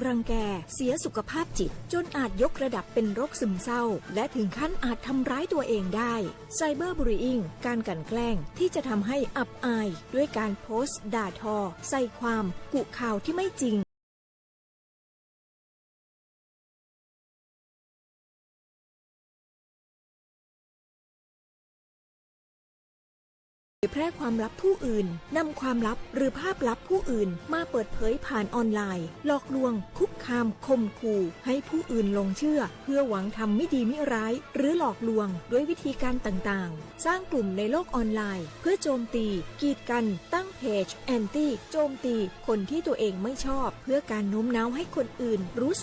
รังแก เสียสุขภาพจิต จนอาจยกระดับเป็นโรคซึมเศร้า และถึงขั้นอาจทำร้ายตัวเองได้ Cyberbullying การกลั่นแกล้งที่จะทำให้อับอายด้วยการโพสต์ด่าทอ ใส่ความ กุข่าวที่ไม่จริง เผยแพร่ความลับผู้อื่น นำความลับหรือภาพลับผู้อื่นมาเปิดเผยผ่านออนไลน์ หลอกลวง คุกคาม ข่มขู่ ให้ผู้อื่นหลงเชื่อ เพื่อหวังทำไม่ดีไม่ร้าย หรือหลอกลวงด้วยวิธีการต่างๆ สร้างกลุ่มในโลกออนไลน์ เพื่อโจมตี กีดกัน ตั้งเพจ แอนตี้ โจมตี คนที่ตัวเองไม่ชอบ เพื่อการโน้มน้าวให้คนอื่นรู้สึก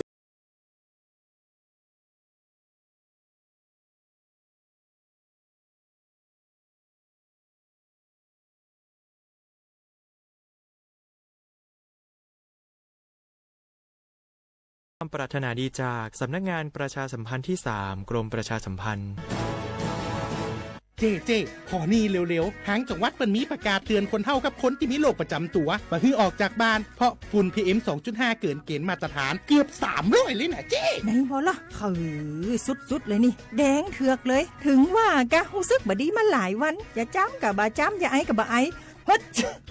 ความปรารถนาดีจากสำนักงานประชาสัมพันธ์ที่สาม กรมประชาสัมพันธ์ เจ้ เจ้ ขอนี่เร็วๆ ทางจังหวัดเปิ้นมีประกาศเตือนคนเฒ่ากับคนตี้มีโรคประจ๋ำตั๋ว บ่หื้อออกจากบ้าน เพราะฝุ่น พีเอ็ม สองจุดห้า เกินเกณฑ์มาตรฐานเกือบสามร้อยเลยนะเจ้ ไหนบ่ล่ะ เออ สุดๆ เลยนี่ แดงเถือกเลย ถึงว่ากะ ฮู้สึกบ่ดีมาหลายวัน จะจามกะบ่จาม จะไอก็บ่ไอ เฮ้ย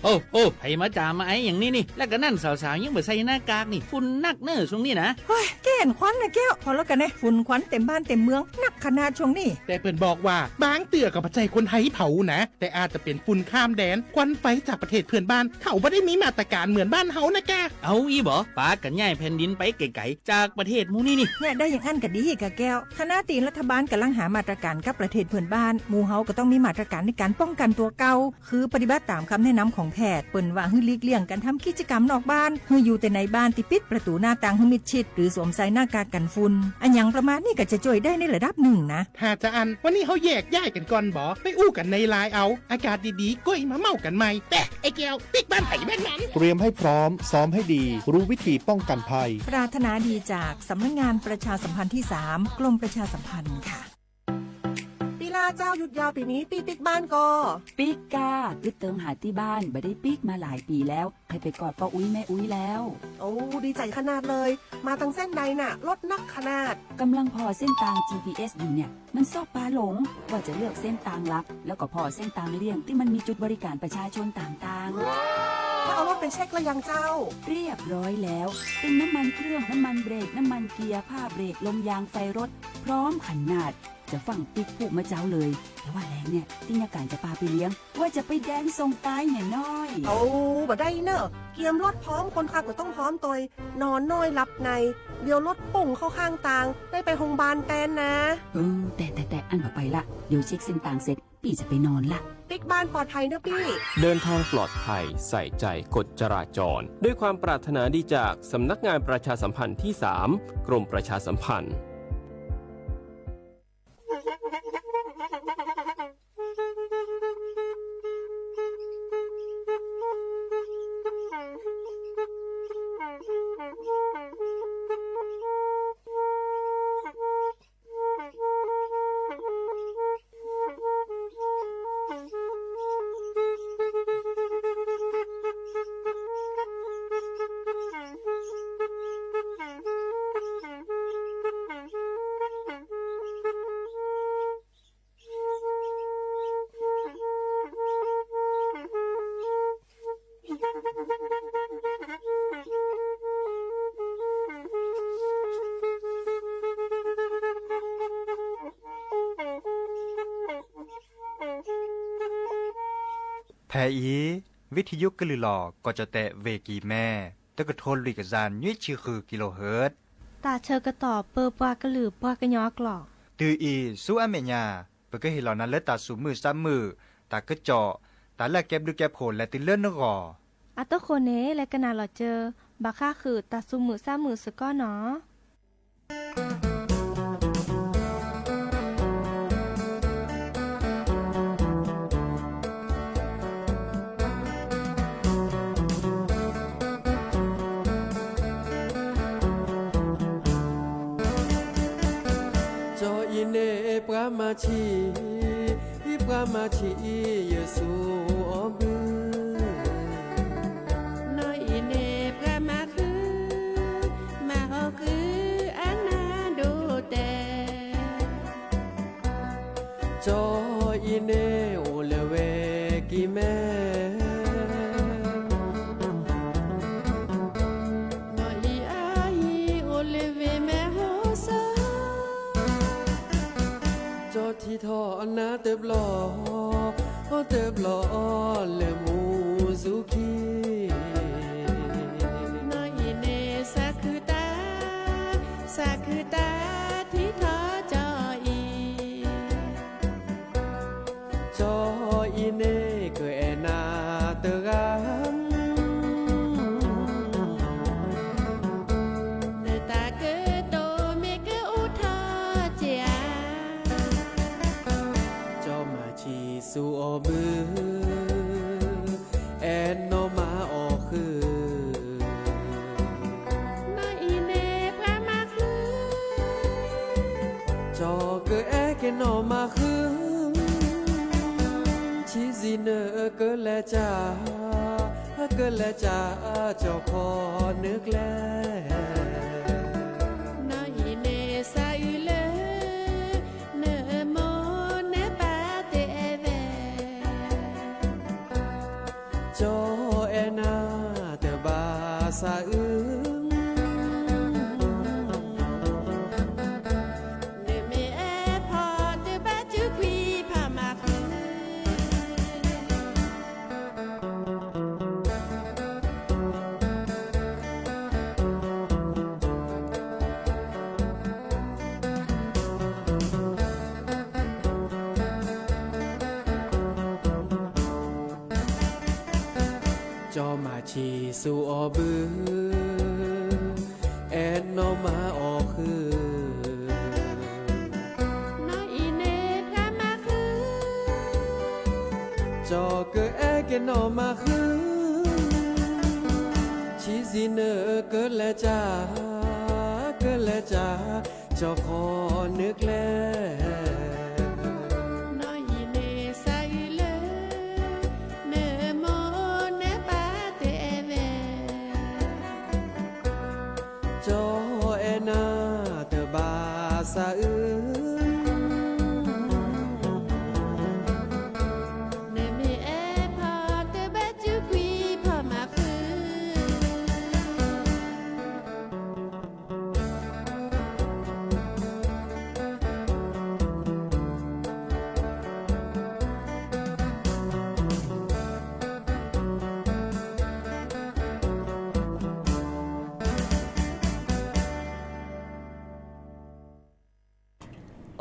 โอ้ โอ้ ใผมาจามมาไออย่างนี้นี่ แล้วก็นั่นสาวๆ ยังบ่ใส่หน้ากากนี่ ฝุ่นนักเน่อช่วงนี้นะ เฮ้ย แก้นควันนะแก้ว พอแล้วกันนะ ฝุ่นควันเต็มบ้านเต็มเมือง นักขนาดช่วงนี้ แต่เปิ้นบอกว่า บางเตื้อก็บ่ใจ้คนไทยเผานะ แต่อาจจะเป็นฝุ่นข้ามแดน ควันไฟจากประเทศเพื่อนบ้าน เขาบ่ได้มีมาตรการเหมือนบ้านเฮานะกะ เอาอี้บ่ ปากั๋นย้ายแผ่นดินไปไก๋ๆ จากประเทศหมู่นี้นี่ เนี่ย ได้อย่างอั้นก็ดีกะแก้ว ขณะตี้รัฐบาลกำลังหามาตรการกับประเทศเพื่อนบ้าน หมู่เฮาก็ต้องมีมาตรการในการป้องกันตัวเก่า คือปฏิบัติตามคำแนะนำของแพทย์ เปิ้นว่าหื้อหลีกเลี่ยงการทำกิจกรรมนอกบ้าน หื้ออยู่แต่ในบ้านตี้ปิดประตูหน้าต่างหื้อมิดชิด หรือสวมใส่หน้ากากกันฝุ่น อะหยังประมาณนี้ก็จะจ้วยได้ในระดับหนึ่งนะ ถ้าจะอั้น วันนี้เฮาแยกย้ายกันก่อนบ่ ไปอู้กันในไลน์เอา อากาศดีๆ ก้อยมาเม้ากันใหม่ แต่ ไอ้แก้ว ปิ๊กบ้านไผบ้านมัน เตรียมให้พร้อม ซ้อมให้ดี รู้วิธีป้องกันภัย ปรารถนาดีจากสำนักงานประชาสัมพันธ์ที่สาม กรมประชาสัมพันธ์ค่ะ ปีหน้าเจ้าหยุดยาวปีนี้ ปี้ปิ๊กบ้านก่อ ปิ๊กก้า กึ๊ดเติมหาตี้บ้าน บ่ได้ปิ๊กมาหลายปีแล้ว ใค่ไปกอดป้าอุ๊ยแม่อุ๊ยแล้ว โอ้ ดีใจ๋ขนาดเลย มาตังเส้นใดน่ะ รถนักขนาด กำลังผ่อเส้นตาง จีพีเอส อยู่เนี่ย มันซอกปาหลง ว่าจะเลือกเส้นตางหลัก แล้วก็ผ่อเส้นตางเลี่ยงตี้มันมีจุดบริการประชาชนต่างๆ แล้วเอารถไปเช็คแล้วยังเจ้า เรียบร้อยแล้ว เติมน้ำมันเครื่อง น้ำมันเบรก น้ำมันเกียร์ ผ้าเบรก ลมยาง ไฟรถ พร้อมขนาด จะฟั่งปิ๊กผู้มาเจ้าเลย แต่ว่าแลงเนี่ย ตี้ยาก๋านจะปาไปเลี้ยง ว่าจะไปแดนส่งตายเนี่ยน้อย เอา บ่ได้เน่อ เกียมรถพร้อม คนขับก็ต้องพร้อมตวย นอนน้อยหลับใน เดี๋ยวรถป่งเข้าข้างตาง ได้ไปโฮงพยาบาลแตนนะ เออ แต่ แต่ แต่ อั้นบ่ไปละ เดี๋ยวเช็คเส้นตางเสร็จ ปี้จะไปนอนละ ปิ๊กบ้านปลอดภัยเน่อปี้ เดินทางปลอดภัย ใส่ใจกฎจราจร ด้วยความปรารถนาดีจากสำนักงานประชาสัมพันธ์ที่สาม กรมประชาสัมพันธ์ ဖဲအံၤ ဝံထယုကလုာ်လီၤ ကီၢ်ကၠီၣ်တဲၣ် ဝ့ၢ်ကံၢ်မဲ တကထိလွံၢ်ကယၤနွံဆံဃုကံလိဟၢၣ် တၢ်ဆၢကတီၢ်ပၢပှၤကလုာ်ပှၤကညီအကျိာ် တုၤအံၤ ဆူအမဲာ်ညါ ပကဟ့ၣ်လီၤနၤလၢတၢ်သူၣ်မုာ်သးမုာ် တၢ်ကစီၣ် တၢ်လၢအကဲဘျုးကဲဖှိၣ်လဲၤတုၤလၢနဂီၢ် အတဃိန့ၣ် လဲၤကနၣ်လီၤစၢၤ ဘၣ်ဃးဃုာ်တၢ်သူၣ်မုာ်သးမုာ်စ့ၢ်ကီးနီၤ. ကၠီအံၤန့ၣ်ပှၤမၤဆံး, အံၤပှၤမၤဆံးအံၤယသူအီၤဘု, နီၢ်အံၤန့ၣ်ပှၤမၤဃုာ်, ထီၣ်နၤတဘျီ, တဘျီလၢမူစူၤခံ, နီၢ်အံၤန့ၣ်စးခုတၢ်, စးခုတၢ်ထံထီၣ်ကၠီအံၤ, ကၠီအံၤန့ၣ်ကအဲၣ်နၤတဂၤ နတၢ်ကတိၤမ့ၢ်ကအိၣ်ထီၣ်က့ၤဧါ, ကၠီမၤဆံးဆူအီၤဘု, အဲၣ်နီၢ်မၤအီၤဃုာ်, နီၢ်အံၤန့ၣ်ပှၤမၤဃုာ်, ကၠီကအဲၣ်က့ၤနီၢ်မၤဃုာ်, ဆံးဆံးနကလဲၤကၢ်, ကလဲၤကၢ်, ကၠီခီနကျဲ, နီၢ်အံၤန့ၣ်စးအုးလၢ နမိၢ်နပၢ်တအဲၣ်ဝဲ, ကၠီအဲၣ်နၤတဘၣ်စးအုး, နမ့ၢ်အဲၣ်ဖီတဘၣ်စူးကွံာ်ဖီမၤဃုာ် ကၠီမၤဆံးဆူအီၤဘု, အဲၣ်နီၢ်မၤအီၤဃုာ်, နီၢ်အံၤန့ၣ်ပှၤမၤဃုာ်, ကၠီကအဲၣ်က့ၤနီၢ်မၤဃုာ်, ဆံးဆံးနကလဲၤကၢ်, ကလဲၤကၢ်, ကၠီခီနကျဲ, နီၢ်အံၤန့ၣ်စးအုးလၢ နမိၢ်နပၢ်တအဲၣ်ဝဲ, ကၠီအဲၣ်နၤတဘၣ်စးအုး, နမ့ၢ်အဲၣ်ဖီတဘၣ်စူးကွံာ်ဖီမၤဃုာ်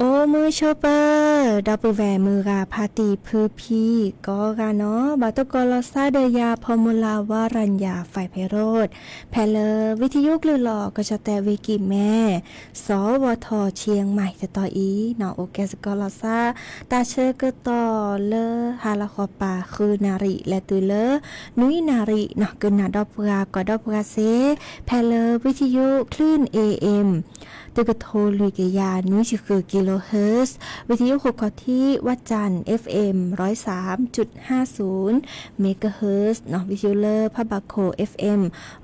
အိၣ်မုာ်ဆိးပၢၤ ဒီပုၢ်ဝဲၢ်မုၢ်ဂၤဖါတံၢ်ဖုဖံကိးဂၤနီၤ, ဘၣ်တကိးလီၤသးဒီးယၤ ဖီမူလါ ဝါရၤညၣ် ဖဲးဖဲးရိၣ်, ဖဲလၢ ဝံထယုၣ်ကလုၢ်လီၢ်ကီၢ်ကၠီၣ်တဲၣ်ဝံၤကံၣ်မဲ စီၤဝီၤထီၣ်ဆံမၢၣ်တတီၤအံၤနီၤ, အိၣ်ကဲစ့ၢ်ကီးလီၤသး တၢ်ဆၢကတီၢ်လၢဟါလီၤဃီၤပၤ ဃုနၣ်ရံၣ် လဲၤတုၤလၢ နွံနၣ်ရံၣ်နီၤ, ကနၣ်ဒီးပှၤ ကွၢ်ဒီးပှၤစ့ၢ် ဖဲလၢ ဝံထယုၣ် คลื่น เอ เอ็ม တကထိလွံၢ်ကယၤနွံဆံဃု kilohertz, ဝံထယုၣ်ခိၣ်ခီၣ်ထံး ဝၣ်စၣ် เอฟ เอฟ เอ็ม ร้อยสามจุดห้าศูนย์ megahertz နီၤ, ဝံထယုၣ်လၢဖးဘးခိၣ် เอฟ เอฟ เอ็ม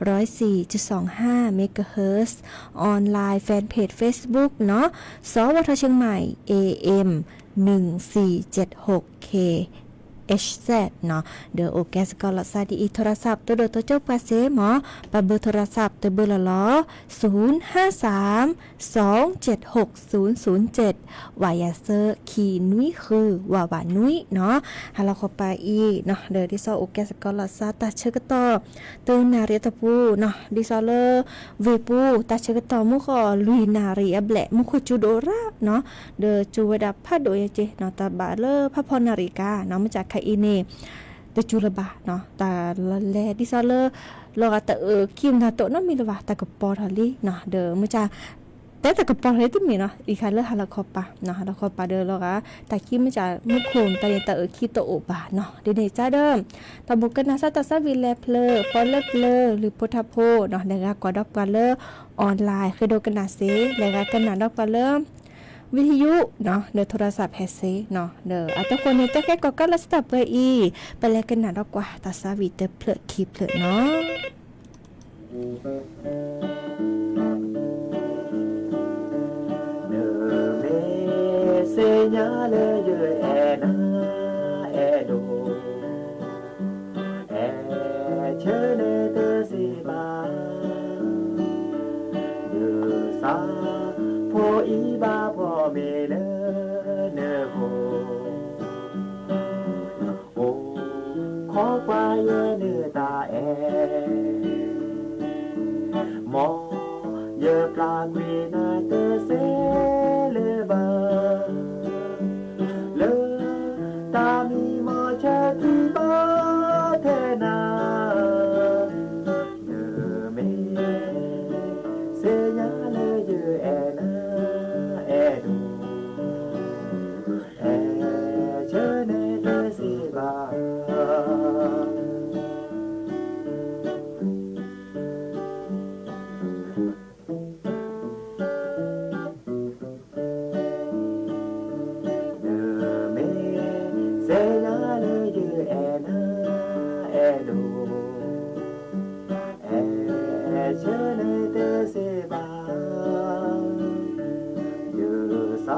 ร้อยสี่จุดสองห้า megahertz, online fanpage Facebook နီၤ, စီၤဝီၤထီၣ်ဆံမၢၣ် เอ เอ็ม หนึ่งสี่เจ็ดหก เค เอช เซด နီၤ, ဒီးအိၣ်ကဲစ့ၢ်ကီးလီၤသးဒ်အံၤ, โทรศัพท์ တဒိၣ်တကၠိၣ်ပှၤစ့ၢ်မၢ်, ပဘု โทรศัพท์ တဘုလီၤလီၤ, ศูนย์ห้าสาม สองเจ็ดหก ศูนย์ศูนย์เจ็ด ဝးယၤသၢ ခံနွံဃု ဝးဝးနွံနီၤ, ဟါလီၤဃီၤပၤအံၤနီၤ, ဒီးဒ်သိးအိၣ်ကဲစ့ၢ်ကီးလီၤသးတၢ်ဆၢကတီၢ် တုၤနၣ်ရံၣ်အတီၢ်ပူၤနီၤ, ဒ်သိးလၢ ဝ့ၢ်ပူၤ တၢ်ဆၢကတီၢ်မူဃီလွံၢ်နၣ်ရံၣ်အဘျဲၣ် မူခိၣ်စူၤဒိၣ်ရၣ်နီၤ, ဒီးစူၤဝဲဒၣ်ဖးဒိၣ်ယက့နီၤ, တၢ်ဘၣ်လၢဖးဖီနၣ်ရံၣ်ကါနီၤ, မ့ၢ်ကခါအံၤန့ၣ် တစူၤလၢၤဘၣ်နီၤ, တၢ်လဲၤဒ်သိးလၢ လီၤဂာ်တၢ်အုးခံမတၤတိၣ်နီတမံၤလၢၤဘၣ်, တၢ်ကပီၤထီၣ်လံနီၤ, ဒီးမ့ၢ်က တဲတၢ်ကပီၤထီၣ်လံတမ့ၢ်နီၤ, အံၤခါလၢဟါလီၤခီပၤနီၤ, ဟါလီၤခီပၤဒီးလီၤဂာ် တၢ်ခံမ့ၢ်က မူခိၣ်မတၤန့ၣ် တၢ်အုးခံတအိၣ်ဘၣ်နီၤ, ဒ်န့ၣ်ကဒီး တၢ်ဘိးကနၣ်စၢ်တၢ်သးဝံၤလဲၤဖျၢၣ် ပီလၢပျၢၤ လုၢ်ဖိထါဖိနီၤ, လဲၤဂၤကွၢ်ဒီးပှၤလၢ online ဃ့ဒိကနၣ်စ့ၢ်, လဲၤဂၤကနၣ်ဒီးပှၤလၢ ဝံထယုၣ်နီၤ, ဒီး โทรศัพท์ ဟဲစ့ၢ်နီၤ, ဒီးအတဃိန့ၣ် တၢ်ဃဲကီၢ်ကၢ်လၢစတၢ်ပှဲၤအံၤ ပလဲၤကနၣ်ဒီးကွၢ်တၢ်သးဝံၤတဖျၢၣ်ခံဖျၢၣ်နီၤ. နမ့ၢ်သ့ၣ်ညါလၢယအဲၣ်နၤအဲၣ်ဒိၣ် အဲၣ်ဆၢနတစံးဘၣ်, နသးဖိအံၤဘၣ်ဖှီၣ်မ့ၢ်လၢနဂီၢ် ယပျၢ်ကွံာ်နၤတသ့လၢၤဘၣ်, လၢတၢ်မံမီၢ်ဆၢထံဘၣ်ထဲနၤ, နမ့ၢ်သ့ၣ်ညါလၢယအဲၣ်နၤအဲၣ်ဒိၣ်, အဲၣ်ဆၢနၤတသ့ဘၣ်. နမ့ၢ်သ့ၣ်ညါလၢယအဲၣ်နၤအဲၣ်ဒိၣ်, အဲၣ်ဆၢနၤတသ့ဘၣ်. ယသး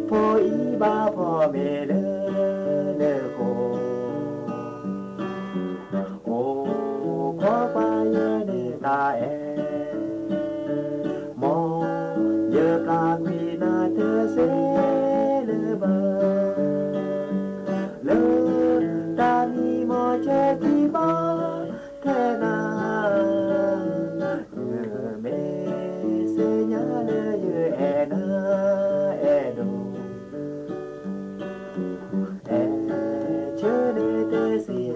ဖိအံၤဘၣ်ဖီၣ်မ့ၤလၢနဃိ, အိၣ်ခိးကွၢ်ယဲန့ၣ်တၢ်အဲၣ်, မ်ယပျၢ်ကွံာ်နၤတသ့လၢၤဘၣ်, လၢတၢ်မံမီၢ်ဆၢထံဘၣ်ထဲနၤ, နမ့ၢ်သ့ၣ်ညါလၢယအဲၣ်နၤအဲၣ်ဒိၣ်, အဲၣ်ဆၢနၤတသ့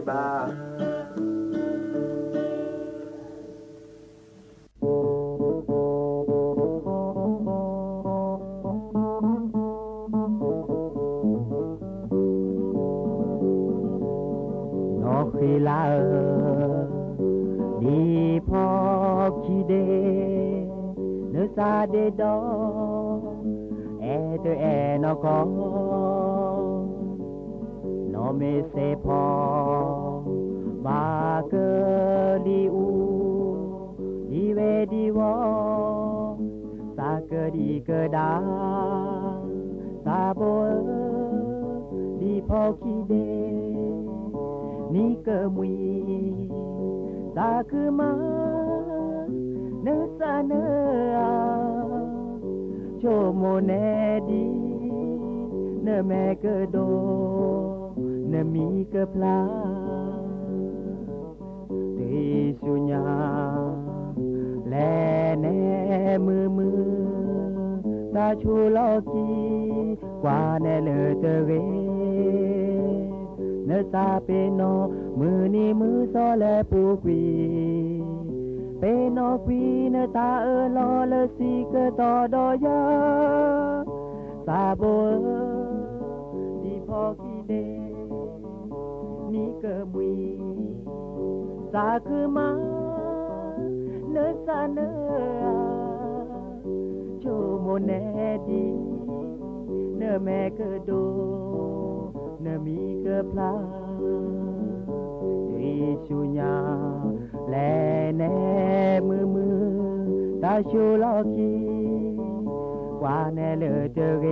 ဘၣ်. နီၢ်ဃ့လါဧၢ, ဒ်ဖီခံဒဲး, နသးဒ့ဒီး, အဲၣ်တအဲၣ်နီၢ်ကီၢ်, နီၢ်မ့ၢ်စဲးဖီ, ဘၣ်ကလံၤအူ, ဒ်ဝဲဒ်ဝီ, သးကဒံကဒါ, သးဘိဧၢ, ဒ်ဖီခံဒဲး, နံၤကမှံ, သးခုမး, နသးနၢအါ, ဆိကမိၣ်နဲဒ်, နမဲာ်ကဒိ, နမံၤကဖျါ တံၤဆူညါ လဲၤနဲမုာ်မုာ် တၢ်ဆိလီၢ်ခံ ကွၢ်နဲလၢတဂ့ၤ, နသးပ့ၤနီၣ် မုၢ်နံၤမုၢ်သီလဲၤပူၤကွံာ်, ပ့ၤနီၣ်ကွံာ်နတၢ်အၢၣ်လီၤလၢစံးကတီၢ်ဒီးယၤ, သးဘိဧၢ, ဒ်ဖီခံဒဲး နံၤကမှံ, သးခုမး နသးနၢအါ, ဆိကမိၣ်နဲဒ်, နမဲာ်ကဒိ, နမံၤကဖျါ, တံၤဆူညါ လဲၤနဲမုာ်မုာ် တၢ်ဆိလီၢ်ခံ ကွၢ်နဲလၢတဂ့ၤ.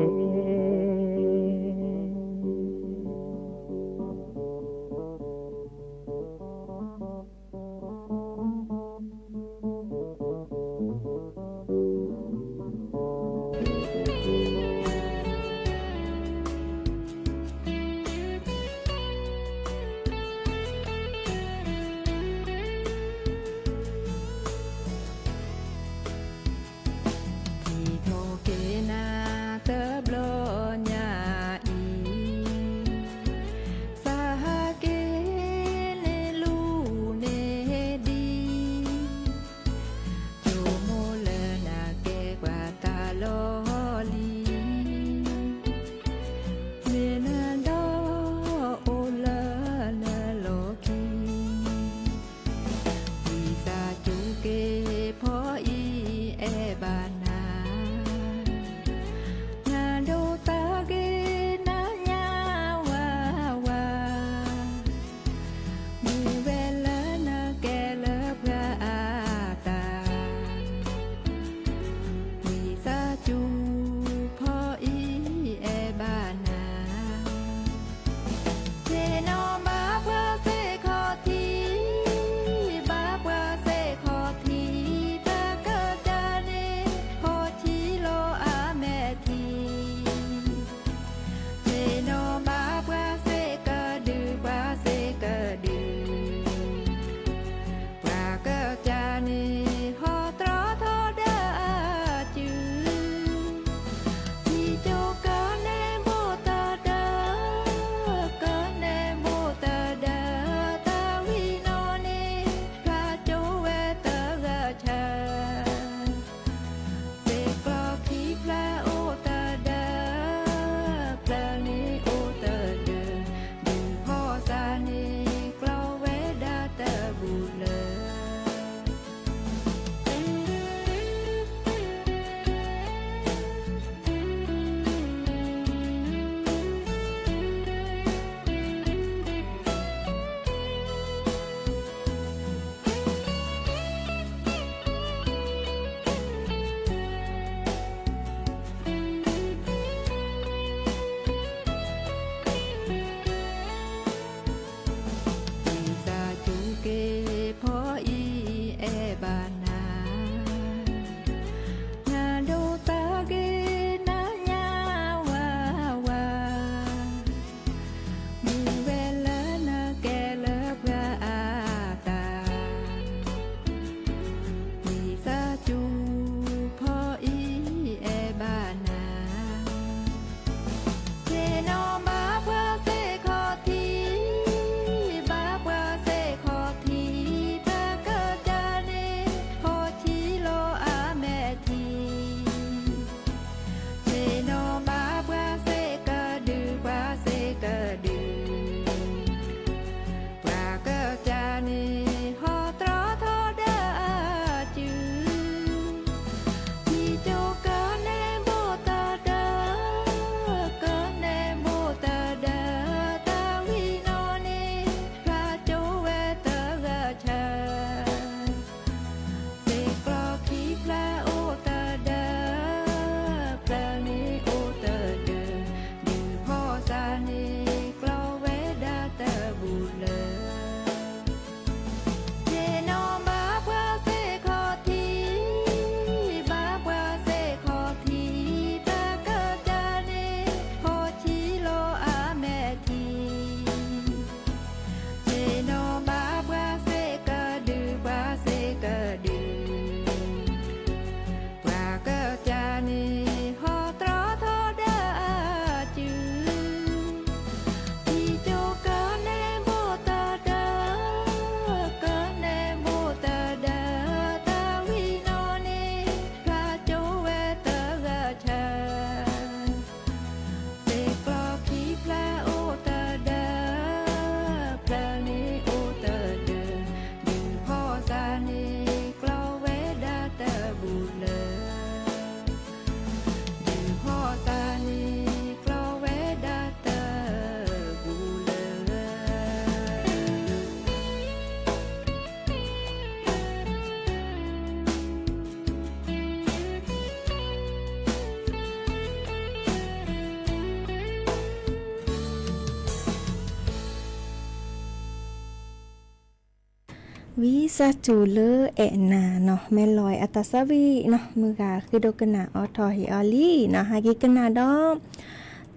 ဝံသးစူၤလၢအဲၣ်နၤနီၤ မဲလီၤအတၢ်သးဝံၣ်နီၤ မုၢ်ဂၤဃ့ဒိကနၣ်အီထီၣ်ဟ့ၣ်အီၤလံနီၤ ဟဲက့ၤကနၣ်ဒီး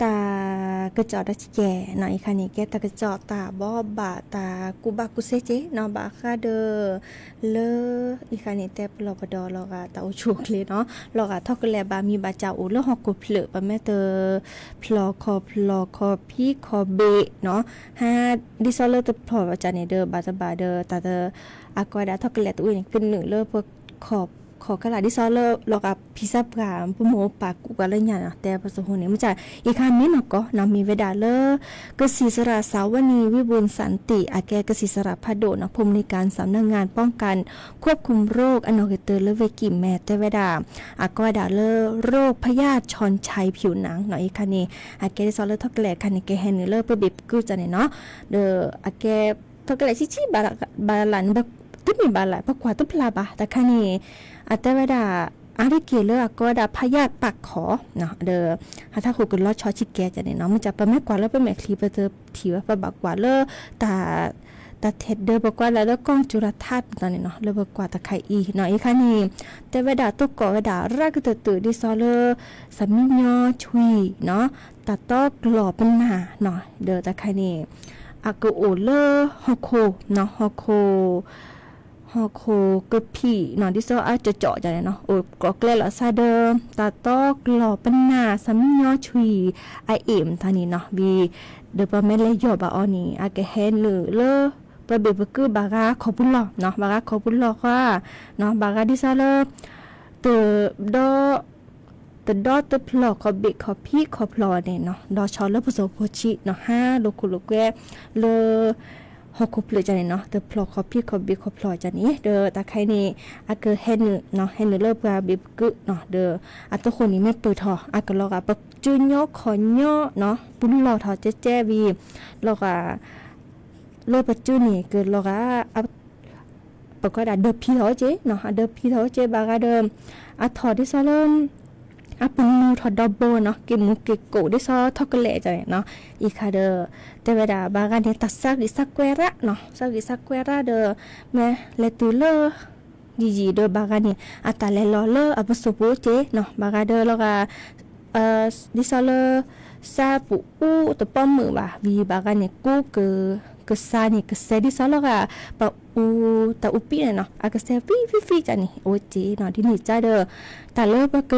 တၢ်ကစီၣ်ဒီးစကဲးနီၤ အံၤခါန့ၣ် ကဲတၢ်ကစီၣ်တၢ်ဘိးဘၣ်တၢ်ကူၣ်ဘၣ်ကူၣ်သ့က့နီၤ ဘၣ်ဃးဒီး လၢ အံၤခါန့ၣ် တဲပလီၢ်ပဒီလီၤဂာ်တၢ်အိၣ်ဆူၣ်အိၣ်ချ့နီၤ လီၤဂာ်ထီၣ်ကလဲာ်ဘၣ်မံၤဘၣ်စးအိၣ်လၢဟီၣ်ခိၣ်ဖျၢၣ် ပမ့ၢ်တဖျီၣ်ခီၣ်ဖျီၣ်ခီၣ်ဖံးခီၣ်ဘ့ၣ်နီၤ ဟါ ဒ်သိးလၢတဖျီၣ်ဘၣ်စးန့ၣ်ဒီး ဘၣ်တဘၣ်ဒီးတၢ်တ အကိးဝဲဒၣ်ထီၣ်ကလဲာ်တအိၣ်န့ၣ် ကနုာ်လၢပခီၣ်ခီၣ်ကလာ် ဒ်သိးလၢလီၤဂာ်ဖံးစၢ်ပှၤ ပမိၢ်ပၢ်ကူၣ်ပှၤလၢညါနီၤ တဲပစိဟိန့ၣ် မ့ၢ်က အံၤခါမ့ၢ်နီၢ်ကီၢ်နီၤ မ့ၢ်ဝဲဒၣ်လၢ ကစံၣ်စရၣ် สาวนี วิบูลย์สันติ အကဲကစံၣ်စရၣ်ဖးဒိၣ်နီၤ ผู้อำนวยการสำนักงานป้องกันควบคุมโรค အနီၢ်ဂ့ၤတၢၤလၢဝ့ၢ်ကံၣ်မဲ တဲဝဲဒၣ် အကိးဝဲဒၣ်လၢ โรคพยาธิชอนชัยผิวหนังနီၤ အံၤခါန့ၣ် အကဲဒ်သိးလၢထီၣ်ကလဲာ်ခါန့ၣ် ကဟဲနုာ်လၢပဘ့ၣ်ပကုၢ်ကန့ၣ်နီၤ ဒီးအကဲ ထီၣ်ကလဲာ်ဆံးဆံး ဘၣ်လၢ်န့ၣ် တမ့ၢ်ဘၣ်လၢ် ပကွၢ်တဖျါဘၣ် တခါန့ၣ် အတဲဝဲဒၣ် အါတက့ၢ်လၢအကိးဝဲဒၣ် ဖးယၢ်ပာ်ခီၣ် ဒီး ဟးထီၣ်ဃုာ်ကလီဆီဆံးကဲကန့ၣ်နီၤ မ့ၢ်ကပမ့ၢ်ကွၢ်လၢပမဲာ်ချံပတထံၣ်ဝဲ ပဘၣ်ကွၢ်လၢ တၢ် တၢ်ထဲးဒၢပကွၢ်လၢ กล้องจุลทรรศน์ န့ၣ်နီၤ လၢပကွၢ်တခါအံၤနီၤ အံၤခါန့ၣ် တဲဝဲဒၣ် တကိးဝဲဒၣ် ရၣ်ကတၢၢ်တုာ် ဒ်သိးလၢ စမံညီဆွံနီၤ တၢ်တီကျီၢ်ပနၢ်နီၤ ဒီးတခါန့ၣ် အကအိၣ်လၢဟီၣ်ခိၣ်နီၤ ဟီၣ်ခိၣ် ဟီၣ်ခိၣ်ကဖံးနီၤ ဒ်သိးအကၠီၣ်ကၠီၣ်န့ၣ်နီၤ အိၣ်ကျီၢ်ကျဲလီၤသးဒီး တၢ်တီကျီၢ်ပနၢ် စမံညီဆွံ အအ့ၣ်မတၤန့ၣ်နီၤ ဝံၤ ဒီးပမ့ၢ်လဲၤယီၢ်ဘၣ်အီၤန့ၣ် အကဟဲနုာ်လၢ ပဘ့ၣ်ပကုၢ်ဘၣ်ဂၤခီပူၤလီၢ်နီၤ ဘၣ်ဂၤခီပူၤလီၢ်ဃီ ဘၣ်ဂၤဒ်သိးလၢ တ ဒီ တဒီတဖျီၣ်ခီၣ်ဘ့ၣ်ခီၣ်ဖံးခီၣ်ဖျီၣ်န့ၣ်နီၤ ဒီးဆီလၢပစိာ်ဖိဆံးနီၤ ဟါလိာ်ခိၣ်လိာ်ကွဲ လၢ ဟီၣ်ခိၣ်ဖျၢၣ်ကန့ၣ်နီၤ တဖျီၣ်ခီၣ်ဖံးခီၣ်ဘ့ၣ်ခီၣ်ဖျီၣ်ကန့ၣ် ဒီးတၢ်ခဲအံၤန့ၣ် အကဟဲနုာ်နီၤ ဟဲနုာ်လၢပှၤဘ့ၣ်ပကုၢ်နီၤ ဒီး အတဃိန့ၣ်မ့ၢ်ပၢၢ်ထီၣ် အကလီၤဂာ်ပကၠူညီခီၣ်ညီနီၤ ပူၤလီၢ်ထီၣ်ကဲကဲဝံၤ လီၤဂာ် လၢပကၠူန့ၣ် ကလီၤဂာ် ပကွၢ်ဒၣ်ဒၢးဖံးထီၣ်က့နီၤ အဒၢးဖံးထီၣ်က့ဘၣ်ဂၤဒီး အထီၣ်ဒ်သိးလၢ အပနူထီၣ်ဒီဘိနီၤ က့ၤမူက့ၤကိးဒ်သိးထီၣ်ကလဲာ်ကန့ၣ်နီၤ အံၤခါဒီး တဲဝဲဒၣ်ဘၣ်ဂၤန့ၣ် တၢ်သးဂံၢ်သးကွဲရၣ်နီၤ သးဂံၢ်သးကွဲရၣ်ဒီး မ့ၢ်လဲၤတုၤလၢ ယံာ်ယံာ်ဒီးဘၣ်ဂၤန့ၣ် အတၢ်လဲၤလီၤလၢအပစိာ်ပူၤက့နီၤ ဘၣ်ဂၤဒီးလီၤဂာ် ဒ်သိးလၢ သးပူၤအူတပီမုၢ်ဘၣ် ဝံၤဘၣ်ဂၤန့ၣ် ကူက ကစၢ်န့ၣ် ကစဲးဒ်သိးလီၤဂာ် ပအူ တၢ်အူပံန့ၣ်နီၤ အကစဲးဖံဖံဖံကန့ၣ် အိၣ်က့နီၤ ဒ်န့ၣ်ကဒီး တၢ်လၢပက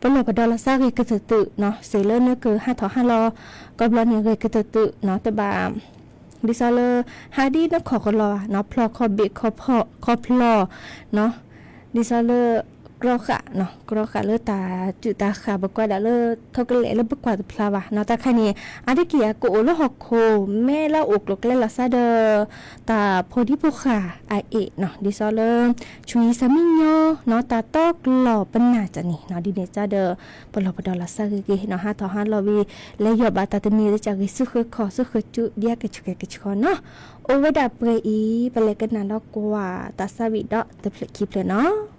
ပလီၢ်ပဒီလီၤသးဂ့ၤကတၢၢ်တုာ်နီၤ စ့ၢ်လၢနကဟးထီၣ်ဟးလီၤ ကဘျီန့ၣ်ဂ့ၤကတၢၢ်တုာ်နီၤ တဘၣ် ဒ်သိးလၢ ဟးဒ်နခီၣ်ကလီၤဘၣ်နီၤ ဖျီၣ်ခီၣ်ဘ့ၣ်ခီၣ်ဖျီၣ်နီၤ ဒ်သိးလၢ ကြီဃာ်နီၤ ကြီဃာ်လၢတၢ်စုၣ်တၢ်ဃာ် ပကွၢ်ဒၣ်လၢ ထီၣ်ကလဲာ်လၢပကွၢ်တဖျါဘၣ်နီၤ တၢ်ခါန့ၣ် အါတက့ၢ်အကအိၣ်လၢဟီၣ်ခိၣ် မ့ၢ်လၢအိၣ်ကျိၤကျဲလီၤသးဒီး တၢ်ဖိဒံဖိဃာ်အအ့ၣ်နီၤ ဒ်သိးလၢ ဆွံစမံညီနီၤ တၢ်တီကျီၢ်ပနၢ်ကန့ၣ်နီၤ ဒ်န့ၣ်ကဒီး ပလီၢ်ပဒီလီၤသးဂ့ၤဂ့ၤနီၤ ဟးထီၣ်ဟးလီၤဝံၤ လဲၤယီၢ်ဘၣ်တၢ်တမံၤလၢကဂ့ၤဆူဃၢခီၣ်ဆူဃၢကၠူဒ်အကဆူးကဲကဆူးဃီနီၤ အိၣ်ဝဲဒၣ်ပှဲၤအံၤ ပလဲၤကနၣ်ဒီးကွၢ်တၢ်သးဝံၣ်ဒီးတဖျၢၣ်ခံဖျၢၣ်နီၤ.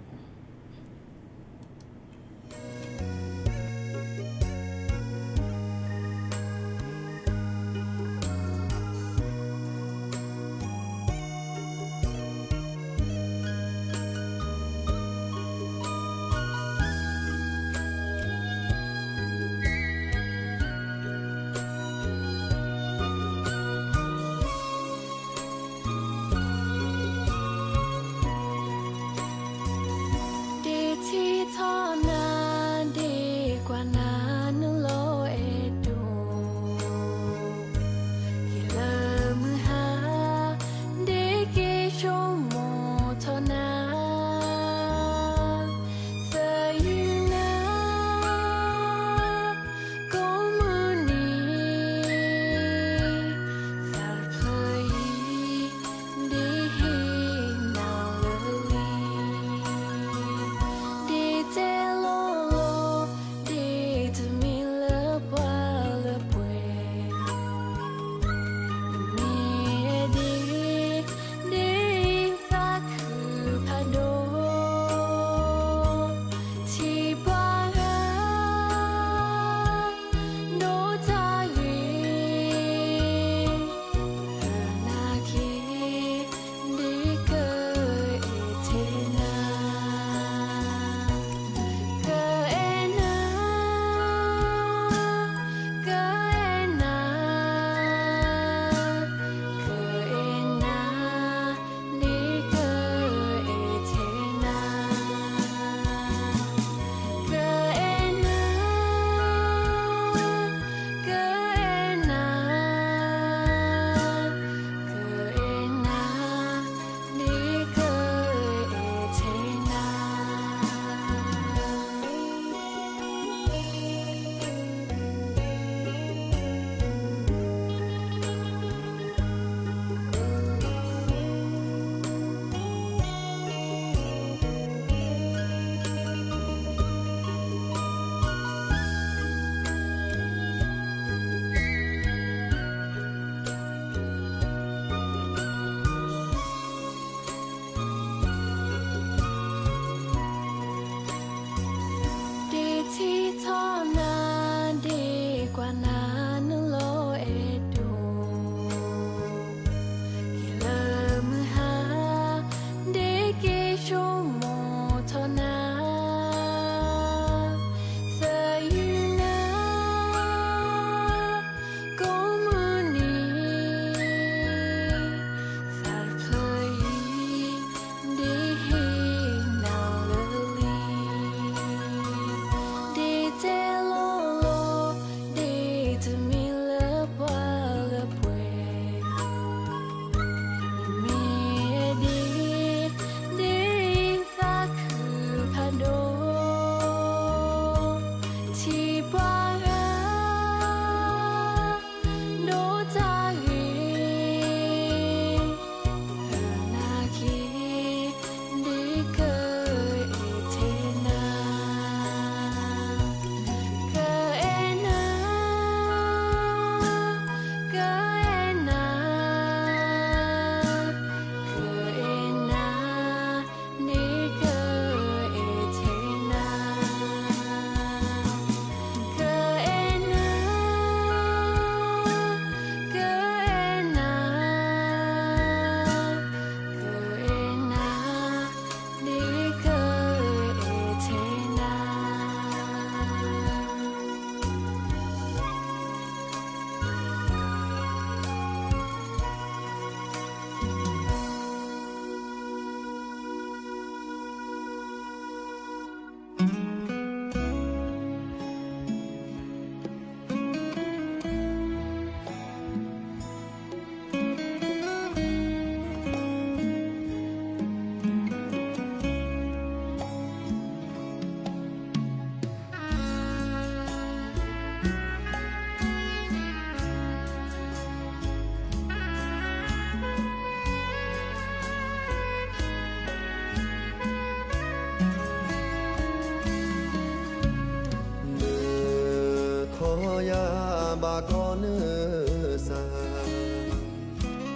ပှၤကီၢ်နၢ်စၢ်,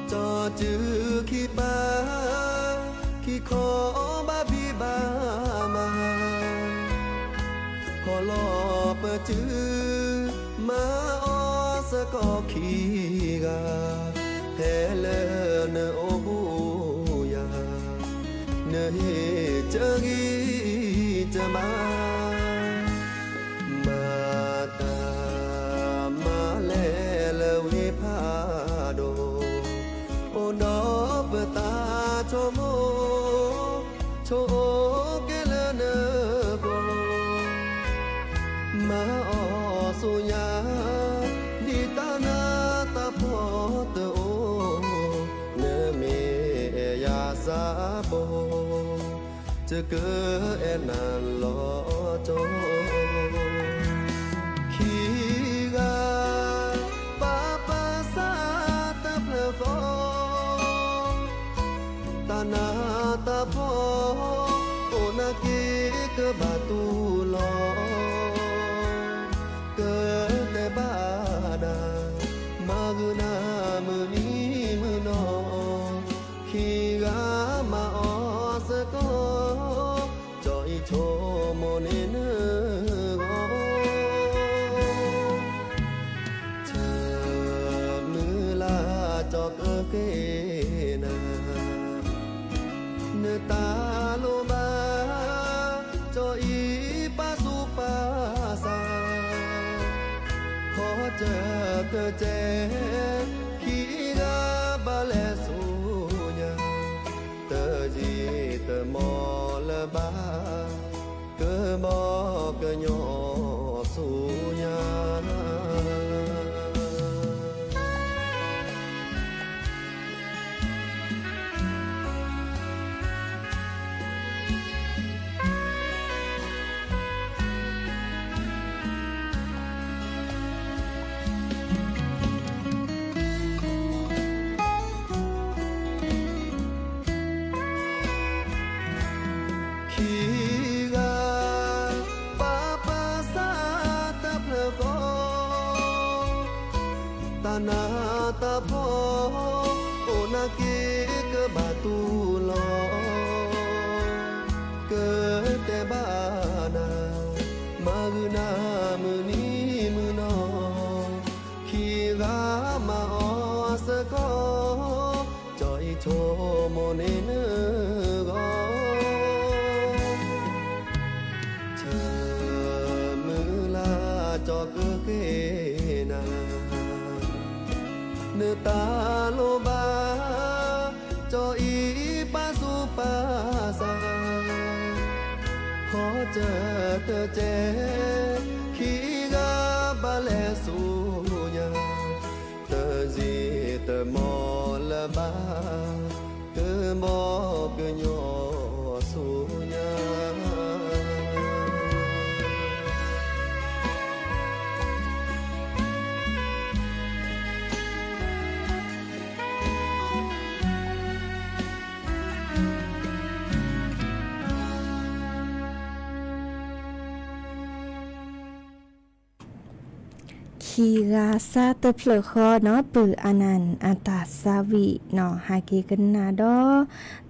ကၠီၤစုခံပၤ, ခံခီဘၣ်ဖံးဘၣ်မၤ, ခီလီၤပစု, မၤအီၣ်စ့ၢ်ကီးခံဂၤ, ဖဲလၢနအိၣ်ဘူးယၤ, နဟ့ၣ်စၢၤဂံၢ်စၢၤဘါ မၤတၢ်မၤလဲၤလၢဝ့ၢ်ဖးဒိၣ်, အိၣ်ဒီးပသးဆိကမိၣ်, ဆိကမိၣ်ကဲလၢနဂီၢ်, မၤအီၣ်ဆူညါ, ဒ်တၢ်နးတၢ်ဖှီၣ်တအိၣ်, နမ့ၢ်အဲၣ်ယၤစးဘိ ယကအဲၣ်နၤလီၤကၠီၤ, ခံဂၤ, ပာ်ပာ်စၢ်တဖျၢၣ်ဃီ, တၢ်နးတၢ်ဖှီၣ်, အိၣ်နာ်က့ၤကဘၣ်တူၢ်လိာ်, ကတဲဘၣ်နၤ, မၤဂ့ၤနၤမုၢ်နံၤမုၢ်နီၤ, ခံဂၤမၤအီၣ်စ့ၢ်ကီး, ကၠီၤအံၤဆိကမိၣ်န့ၢ်နဂီၢ်, ဆၢမုၢ်လၢ်ကၠီၤကဃ့နၤ, နတၢ်လိၣ်ဘၣ်, ကၠီၤအံၤပာ်သူၣ်ပာ်သး, ခီကၢၢ်တကဲ, ခံဂၤဘၣ်လဲၤဆူညါ, တယံာ်တမီၢ်လၢၤဘၣ်, ကဘီကညီဆူညါ ခံဂၤ, ပာ်ပာ်စၢ်တဖျၢၣ်ဃီ, တၢ်နးတၢ်ဖှီၣ်, အိၣ်နာ်က့ၤကဘၣ်တူၢ်လိာ်, ကတဲဘၣ်နၤ, မၤဂ့ၤနၤမုၢ်နံၤမုၢ်နီၤ, ခံဂၤမၤအီၣ်စ့ၢ်ကီး, ကၠီၤအံၤဆိကမိၣ်န့ၢ်နဂီၢ်, ဆၢမုၢ်လၢ်ကၠီၤကဃ့နၤ, နတၢ်လိၣ်ဘၣ်, ကၠီၤအံၤပာ်သူၣ်ပာ်သး, ခီကၢၢ်တကဲ, ခံဂၤဘၣ်လဲၤဆူညါ, တယံာ်တမီၢ်လၢၤဘၣ်, ကဘီကညီဆူညါ ခံဂၤစၢ်တဖျၢၣ်ဃီနီၤ ပုၢ်အနၢ်အတၢ်သးဝံၣ်နီၤ ဟးက့ၤကနၣ်ဒီး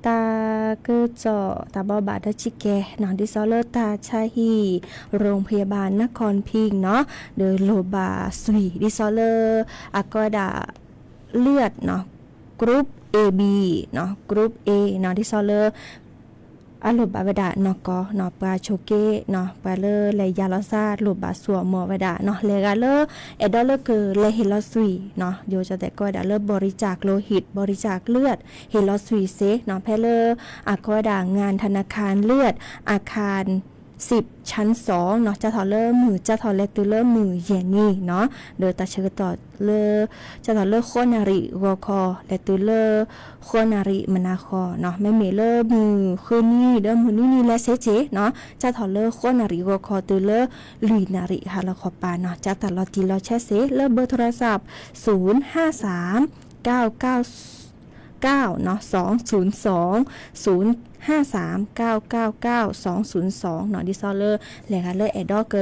တၢ်ကစီၣ်တၢ်ဘိးဘၣ်ဒီးဆံးကဲနီၤ ဒ်သိးလၢတၢ်ဆါဟံၣ် โรงพยาบาลนครพิงค์နီၤ ဒီးလိၣ်ဘၣ်သွံၣ် ဒ်သိးလၢ အကီဒၣ် လၢၢ်နီၤ group A B နီၤ group A နီၤ ဒ်သိးလၢ အလိၣ်ဘၣ်ဝဲဒၣ်နီၢ်ကီၢ်နီၤ ပှၤဆိးက့နီၤ ပှၤလၢလဲၤယါလီၤစၢ်လိၣ်ဘၣ်သူၣ်အီၤမီၢ်ဝဲဒၣ်နီၤ လဲၤဂၤလၢ အဲၣ်ဒိးလၢကလဲၤဟ့ၣ်လီၤသွံၣ်နီၤ ယိၤကၠီၣ်တဲာ်ကိးဝဲဒၣ်လၢ บริจาคโลหิต บริจาคเลือด ဟ့ၣ်လီၤသွံၣ်စ့နီၤ ဖဲလၢ အကီဒၣ် งานธนาคารเลือด อาคาร สิบ ชั้นสองနီၤ စးထီၣ်လၢမုၢ် စးထီၣ်လဲၤတုၤလၢမုၢ်ယဲၢ်နံၤနီၤ ဒီးတၢ်ဆၢကတီၢ်လၢ စးထီၣ်လၢဃိးနၣ်ရံၣ်ဂီၤခီ လဲၤတုၤလၢ ဃိးနၣ်ရံၣ်မုၢ်နၤဃီနီၤ မ့မ့ၢ်လၢမုၢ်ဃုနံၤဒီးမုၢ်နွံနံၤလဲၤဆဲးစ့နီၤ စးထီၣ်လၢဃိးနၣ်ရံၣ်ဂီၤခီတုၤလၢ လွံၢ်နၣ်ရံၣ်ဟါလီၤခီပၤနီၤ ကၢ်တၢ်လီၤတံၢ်လီၤဆဲးစ့ လၢ เบอร์โทรศัพท์ ศูนย์ห้าสาม เก้าเก้า เก้า เก้า เก้า เก้า สองศูนย์สอง ศูนย์ห้าสาม เก้าเก้าเก้า สองศูนย์สอง နီၤ ဒ်သိးလၢ လဲၤဂၤလၢအဲၣ်ဒိးက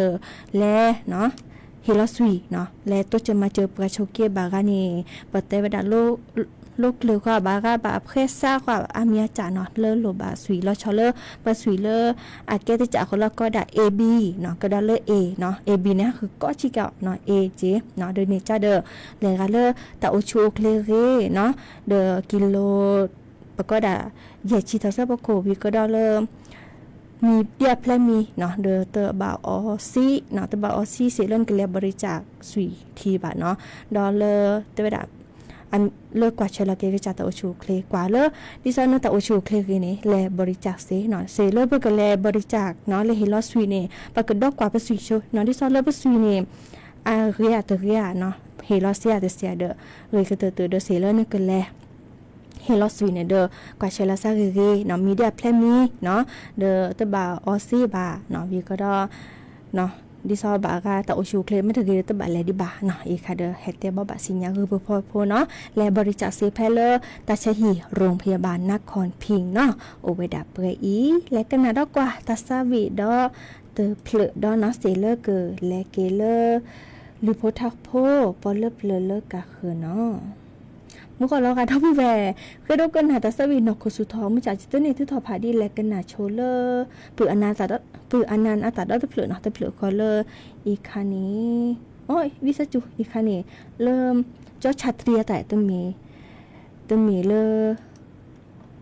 လဲၤနီၤ ဟ့ၣ်လီၤစှံၣ်နီၤ လဲၤတိစၢၤမၤစၢၤပှၤဆိးက့ဘၣ်ဂၤန့ၣ် ပတဲဝဲဒၣ် လိၣ်ကျၢၤဃီဘၣ်ဂၤဘၣ် အဖှဲးစးဃီဘၣ် အါမံၤအါစၢ်နီၤ လၢလိၣ်ဘၣ်စှံၣ်လီၤဆီလၢ ပှၤစှံၣ်လၢ အကဲတစးဃီလီၤ ကိးဒၣ် A B နီၤ ကဒီးလၢ A နီၤ A B န့ၣ် ဟးဃုာ်ကိးဆံကီးနီၤ A က့နီၤ ဒ်န့ၣ်ကဒီး လဲၤဂၤလၢတၢ်အိၣ်ဆူၣ်အိၣ်ချ့ဂ့ၤနီၤ ဒီးကံလိ ပကိးဒၣ် ယဲၢ်ဆံထီၣ်ဆၢပခိၣ်ဝံၤကဒီးလၢ မံၤဒၣ်ဖျဲးမံၤနီၤ ဒီးတဘၣ်အီစံနီၤ တဘၣ်အီစံစ့ၢ်လၢနကလဲၤဘီရံစၢၢ်စှံၣ်ထံဘၣ်နီၤ ဒီးလၢတဲဝဲဒၣ် လၢကွၢ်ဆၢလီၤက့ၤကစၢ်တၢ်အိၣ်ဆူၣ်အိၣ်ချ့ ကွၢ်လၢ ဒ်သိးနတၢ်အိၣ်ဆူၣ်အိၣ်ချ့ဂ့ၤန့ၣ် လဲၤဘီရံစၢၢ်စ့နီၤ စ့ၢ်လၢပကလဲၤဘီရံစၢၢ်နီၤ လၢဟ့ၣ်လီၤစှံၣ်န့ၣ် ပကဒီကွၢ်ပစှံၣ်ဆိနီၤ ဒ်သိးလၢပစှံၣ်န့ၣ် အဂ့ၤဧါတဂ့ၤဧါနီၤ ဟ့ၣ်လီၤစ့ဧါတစ့ဧါဒီး ဂ့ၤကတၢၢ်တၢၢ်ဒီး စ့ၢ်လၢနကလဲၤ ဟ့ၣ်လီၤစှံၣ်န့ၣ်ဒီး ကွၢ်ဆၢလီၤစၢ်ဂ့ၤဂ့ၤနီၤ မံၤဒၣ်ဖျဲးမံၤနီၤ ဒီးတဘၣ်အီစံဘၣ်နီၤ ဝံၤကဒီး ဒ်သိးဘၣ်ဂၤတၢ်အိၣ်ဆူၣ်အိၣ်ချ့မ့ၢ်တဂ့ၤဒီးတဘၣ်လဲၤဒံးဘၣ်နီၤ အံၤခါဒီး ဟဲတဲဘၣ်ဘၣ်စံၣ်ညါဂုၢ်ဖိဖိဖိနီၤ လဲၤဘီရံစၢၢ်စ့ဖဲလၢ တၢ်ဆါဟံၣ်ရိၣ်ဖယၢၣ်ဘၣ် နါခီၣ်ဖံၣ်နီၤ အိၣ်ဝဲဒၣ်ပှဲၤအံၤ လဲၤကနၣ်ဒီးကွၢ်တၢ်သးဝံၣ်ဒီး တဖျၢၣ်ဒီးနီၤ စ့ၢ်လၢကလဲၤက့ၤလၢ လုၢ်ဖိထါဖိ ပှၤလၢပျၢၤလၢကဃၢၤနီၤ မုၢ်ကီၢ်လီၤဂာ်ဒီပုၢ်ဝဲၢ် ဃ့ဒိကနၣ်တၢ်သးဝံၣ်နီၢ်ခိၣ်စူၤထီၣ် မုၢ်ကၢ်စံးတန့ၢ် သုထီၣ်ဖးဒ်လဲၣ် ကနၣ်ဆိလၢ ပုၢ်အနၢ်တၢ်ဒီးတဖျၢၣ်နီၤ တဖျၢၣ်ဃီလၢ အံၤခါန့ၣ် အိ ဝံသးစူၤ အံၤခါန့ၣ် လၢ ကၠီဆၣ်တြံအတၢ် တမ့ၢ်လၢ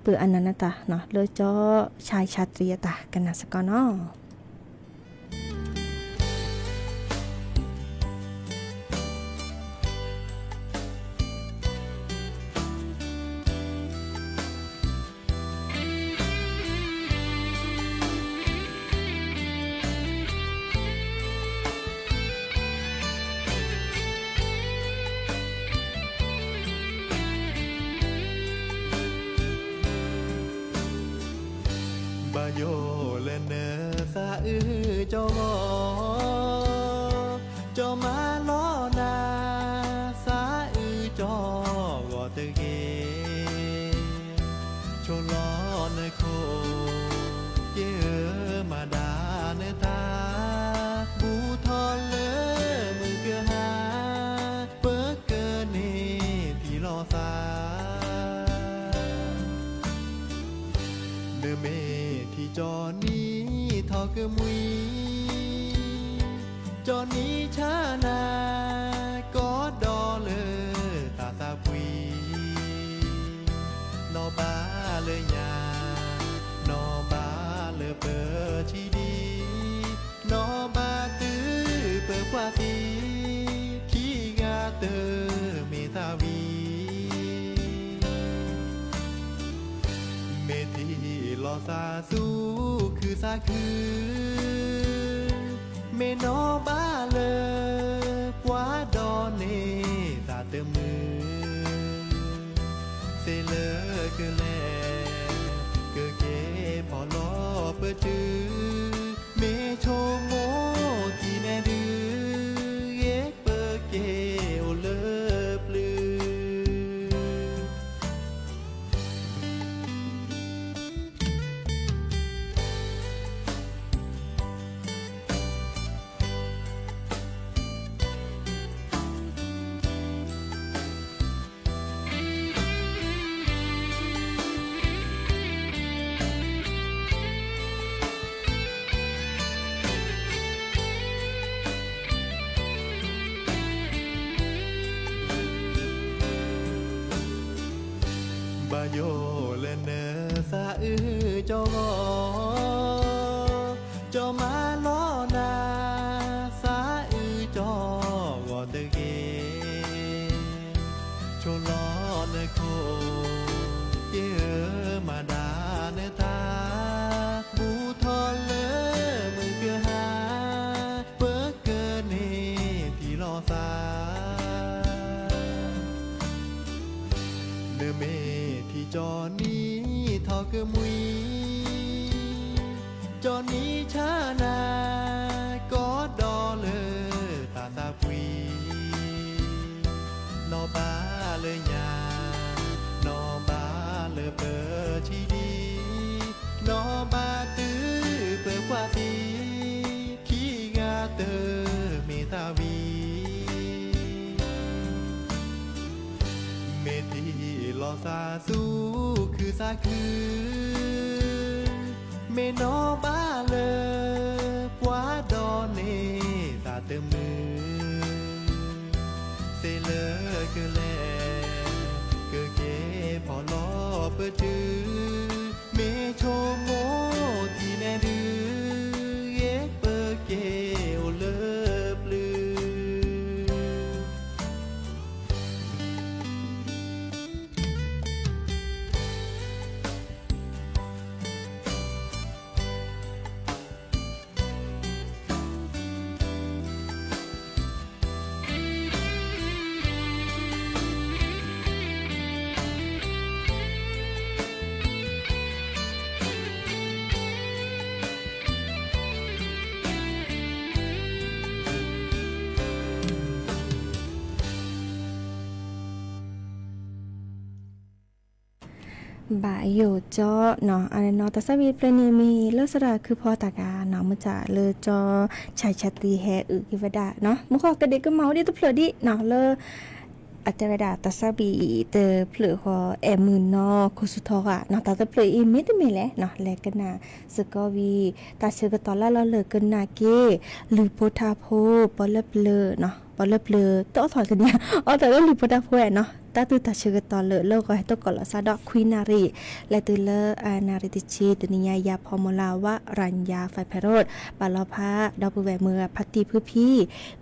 ပုၢ်အနၢ်တၢ်နီၤ လၢကၠီဆၣ်ဆၣ်တြံအတၢ် ကနၣ်စ့ၢ်ကီးနီၤ ဘၣ်ယိၣ်လၢနသးအုးကၠီဂီၤ, ကၠီမၤလီၤနၤ သးအုးကၠီဂီၤတဂ့ၤ, ဆိလီၤနခိၣ် က့ၤအၢမၤဒၣ်နသး, ဘူးထီၣ်လၢမုၢ်ကဟါ ပကန့ၢ်ထံၣ်လီၤသး နမ့ၢ်ထံၣ်ကၠီနံၤထီၣ်ကမှံ, ကၠီနံၤဆါနၤ ကီဒီးလၢတၢ်သးပှံၤ, နီၢ်ဘၣ်လၢညါ, နီၢ်ဘၣ်လၢပဆံးဒံ, နီၢ်ဘၣ်တုၤပပှၢ်သံ, ခံဂၤတမ့ၢ်သးဝံၤ မ့ၢ်ထံၣ်လီၤသးသူၣ်ခုသးခု, မ့ၢ်နီၢ်ဘၣ်လၢပှၤဒီးန့ၢ်သးတမုာ်, သ့လၢကလဲၤ ကက့ၤဖီၣ်လီၤပတုၤ, မ့ၢ်ဆိကမိၣ်ထံၣ်န့ၣ်ဒုး, ဂ့ၤပက့ၤအိၣ်လၢပျုၤ ဘၣ်ယိၣ်လၢနသးအုးကၠီဂီၤ, ကၠီမၤလီၤနၤ သးအုးကၠီဂီၤတဂ့ၤ, ဆိလီၤနခိၣ် က့ၤအၢမၤဒၣ်နသး, ဘူးထီၣ်လၢမုၢ်ကဟါ ပကန့ၢ်ထံၣ်လီၤသး နမ့ၢ်ထံၣ်ကၠီနံၤထီၣ်ကမှံ, ကၠီနံၤဆါနၤ ကီဒီးလၢတၢ်သးပှံၤ, နီၢ်ဘၣ်လၢညါ, နီၢ်ဘၣ်လၢပဆံးဒံ, နီၢ်ဘၣ်တုၤပပှၢ်သံ, ခံဂၤတမ့ၢ်သးဝံၤ လီၤသးသူၣ်ခုသးခု, မ့ၢ်နီၢ်ဘၣ်လၢ ပှၤဒီးန့ၢ်သးတမုာ်, သ့လၢကလဲၤ ကက့ၤဖီၣ်လီၤပတုာ်, မ့ၢ်ဆိကမိၣ်ဒ်န့ၣ်ဒုး, ယဲပက့ၤအိၣ်လၢပျုၤ ဘၣ်ယိၣ်ကၠီနီၤ, အန့ၣ်နီၤ တၢ်သးဝံၣ်တဖျၢၣ်န့ၣ်မ့ၢ်လၢသရၣ်ခုဖီတၢ်ဂၤနီၤ, မ့ၢ်တၢ်လၢကၠီ ဆၢ်ဆၢသံဟဲအုၣ်က့ၤဝဲဒၣ်, မုၢ်ဃီကဒံးကမၣ်အိၣ်ဒံးတဖျၢၣ်ဒံးနီၤ, လၢ အတဲဝဲဒၣ်တၢ်သးဝံၣ်တဖျၢၣ်ဃီ အဲၣ်မုၢ်နီၤ ခိၣ်စူၤထီဂၤနီၤ, တၢ်တဖျၢၣ်အံၤမ့ၢ်တမ့ၢ်လဲၣ်နီၤ, လဲၤကနၣ်စ့ၢ်ကီးဝံၤ တၢ်ဆၢကတီၢ်လၢလီၤလၢာ်ကနၣ်က့ၤ လုၢ်ဖိထါဖိ ပှၤလၢပျၢၤနီၤ, ပှၤလၢပျၢၤတအိးထီၣ်တနံၤ အိးထီၣ်လၢလုၢ်ဖိထါဖိနီၤ, တၢ်သူၣ်တၢ်ဆၢကတီၢ်လၢာ်လၢဂီၤဟဲထီၣ်ကီးလီၤစါဒီးခွံနၣ်ရံၣ်, လဲၤတုၤလၢအနၣ်ရံၣ်တဆံတနံၤညါ ယၤဖီမီၤလၤဝါ ရၣ်ညါ ဖဲးဖဲးရိၣ် ဘၣ်လီၤဖးဒီပုၢ်ဝဲၢ်မုၢ်ဂၤဖါတံၢ်ဖုဖံ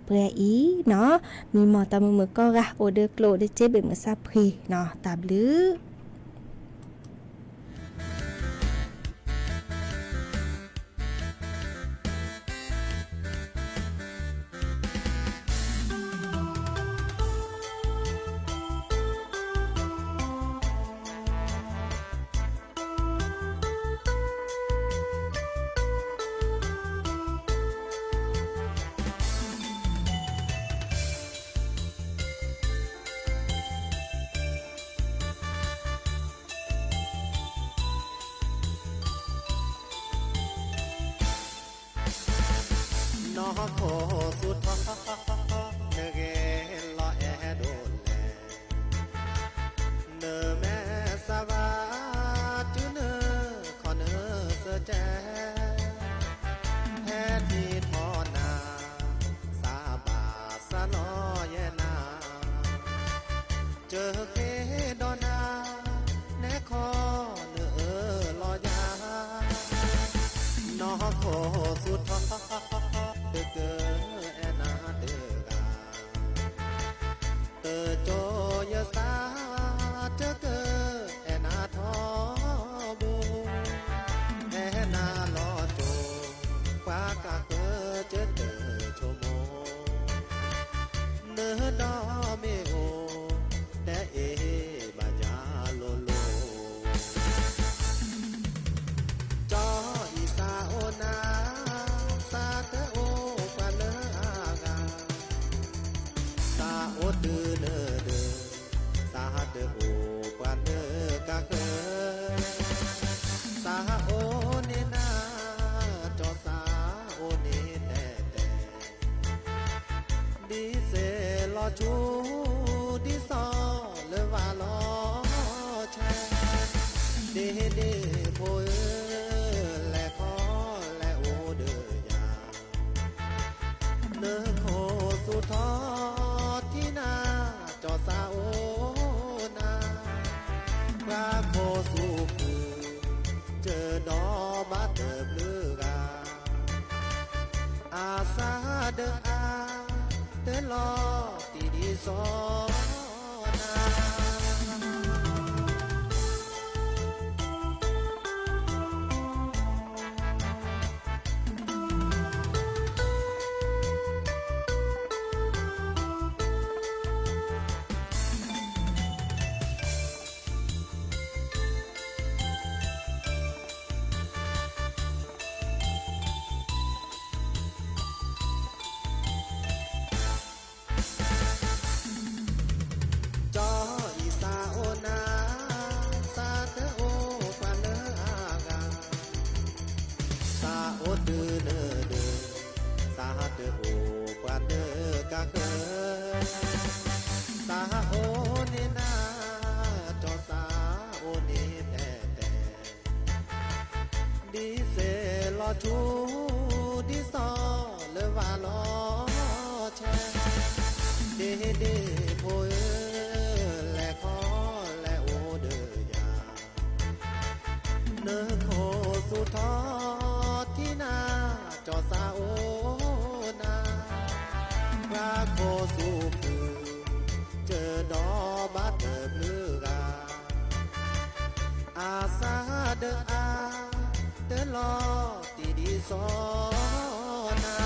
ပှဲၤအံၤနီၤ, မံမီၢ်တၢ်မုာ်မုာ်ကိးဂၤ အိၣ်ဒီးကျိၣ်ဒီးစ့ဘ့ၣ်မုာ်စၢ်ဖှံနီၤ, တၢ်ဘျုး နီၢ်ခိၣ်သူၣ်ထီၣ် နဂ့ၤလီၤအဲၣ်ဒိးလဲၣ်, နမဲာ်ဆါဘၣ် တုၤနခီၣ်နစတဲ, ဟဲထံၣ်ထီၣ်နၤ စးဘၣ်စးလီၤယဲနၤ တက့ဒီးနၤ နဲခီနအၢၣ်လီၤယၤ, နီၢ်ခိၣ်သူၣ်ထီၣ် တကအဲၣ်နၤတဂၤ, တကၠိယသး တကအဲၣ်နၤထီဘိ, အဲၣ်နၤလီၤတိၤ ပှၤကးကၢကတၢၢ်ဆိကမိၣ် နဒီမ့ၢ်အိၣ် တအဲၣ်ဘၣ်ယၤလိၤလိၤ, ကၠီအံၤသးအိၣ်နၤ သးတအိၣ်ပှၤလၢအဂၤ, သးအိၣ်တုၤနဒၢး သးတအိၣ်ပှၤလၢကးဃၢၤ, သးအိၣ်န့ၢ်နၤ ဒီးသးအိၣ်န့ၢ်တဲတဲ ဒ်စဲးလီၤဆူ ဒ်သိးလၢဝၤလီၤဆဲး, ဒ်ဒ်ဖိဧၢ လဲၤခီလဲၤအိၣ်ဒီးယၤ, နခိၣ်သူၣ်ထီၣ်ထံနၤ ဒီးသးအိၣ်နၤ, ပှၤခိၣ်သူၣ်ဖုၣ် တဒီးဘၣ်တဘျုးဂၤ အသးဒီးအါ တလီၤတံၢ်ဒ်သိးနၤ. Cho isa ona, sa te o pa le aga, sa o te ne de, sa te o pa le kake, sa o ni na, cho sa ထီၣ်ထံနၤ ကၠီၤသးအိၣ်နၤ, ပှၤခိၣ်ဆူၣ်ဖုၣ် တဒီးဘၣ်တဘျုးဂၤ, အသးဒၢအါ တလီၤတံၢ်ဒ်သိးနၤ.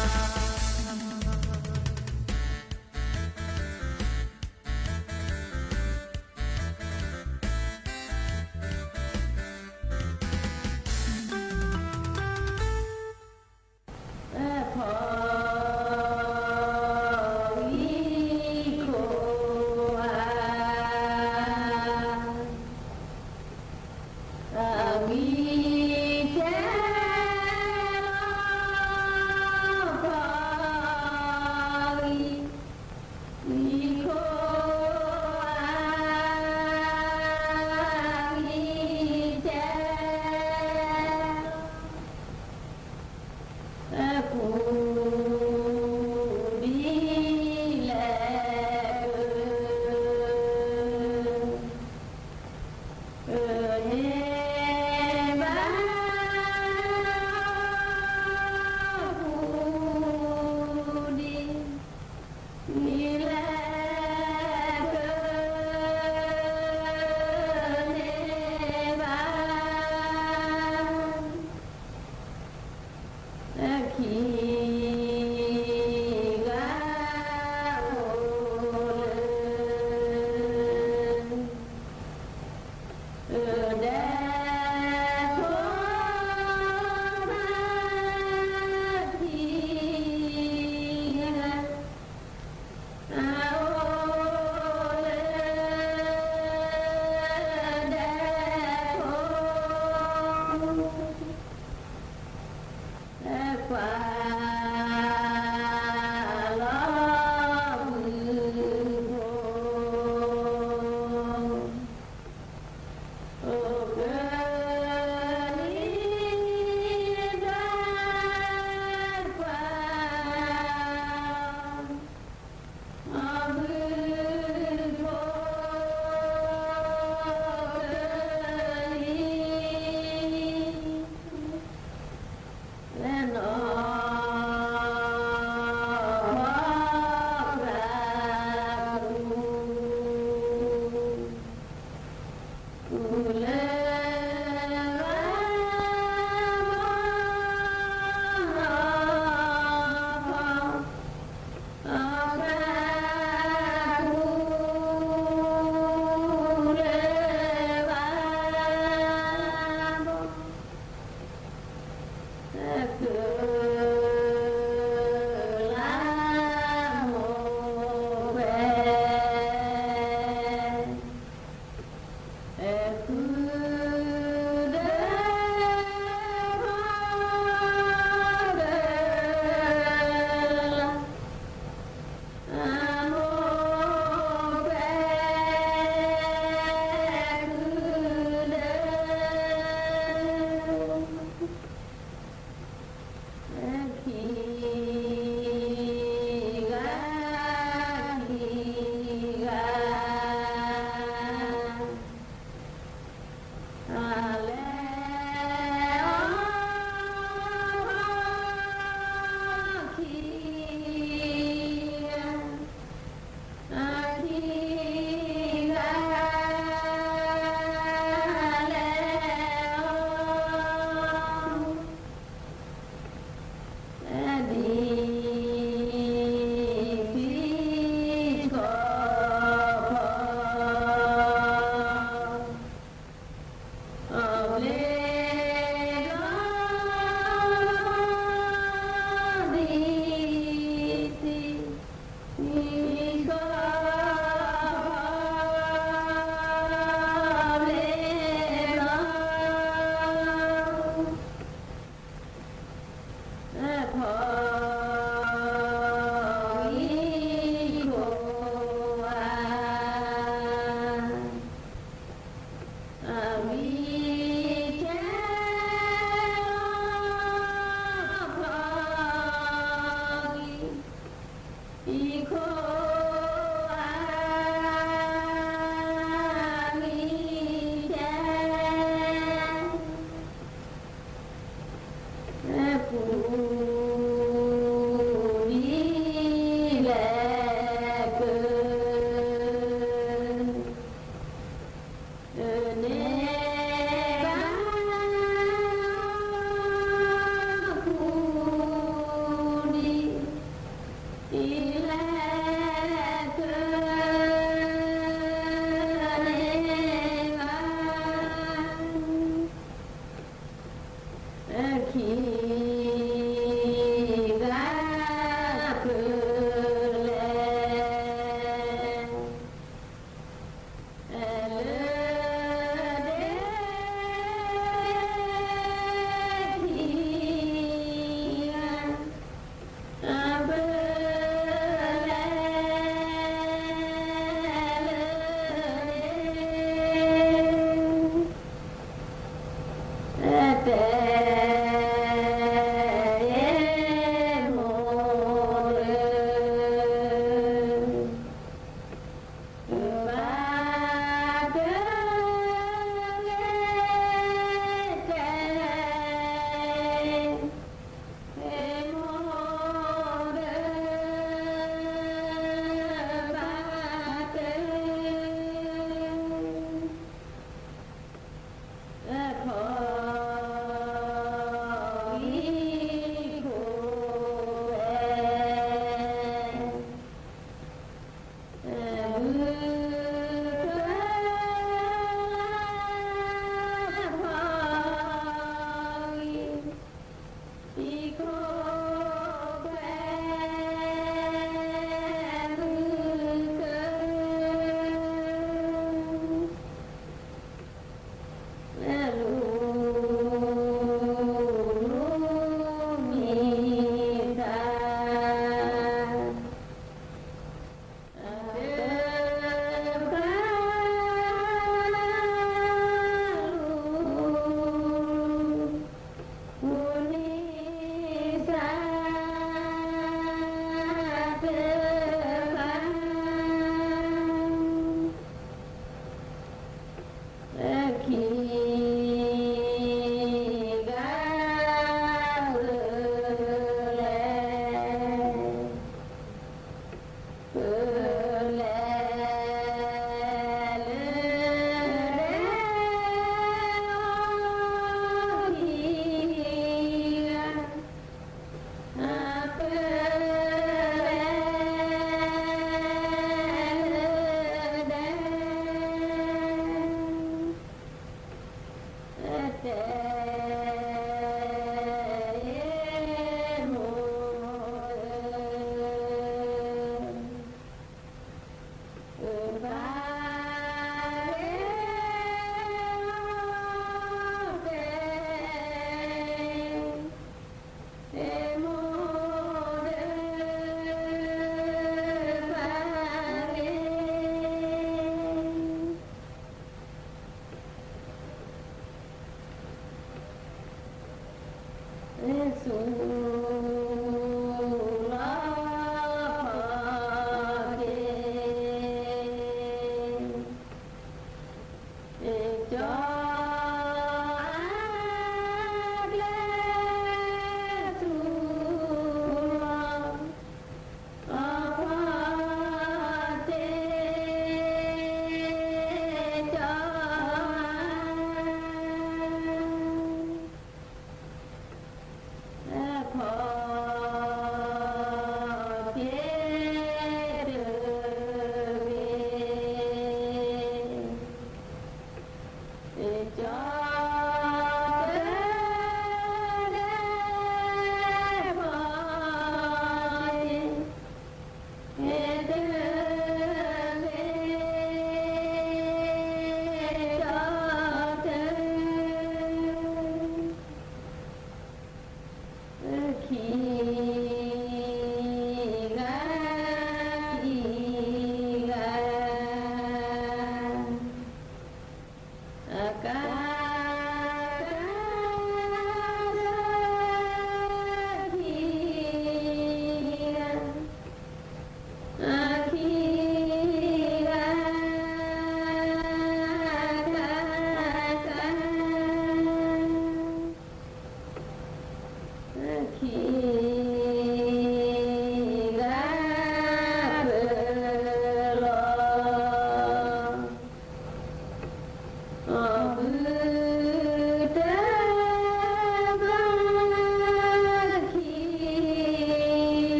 လဲၤကၢန့ၢ်ဘၣ် အခံဂၤ ပလဲၤ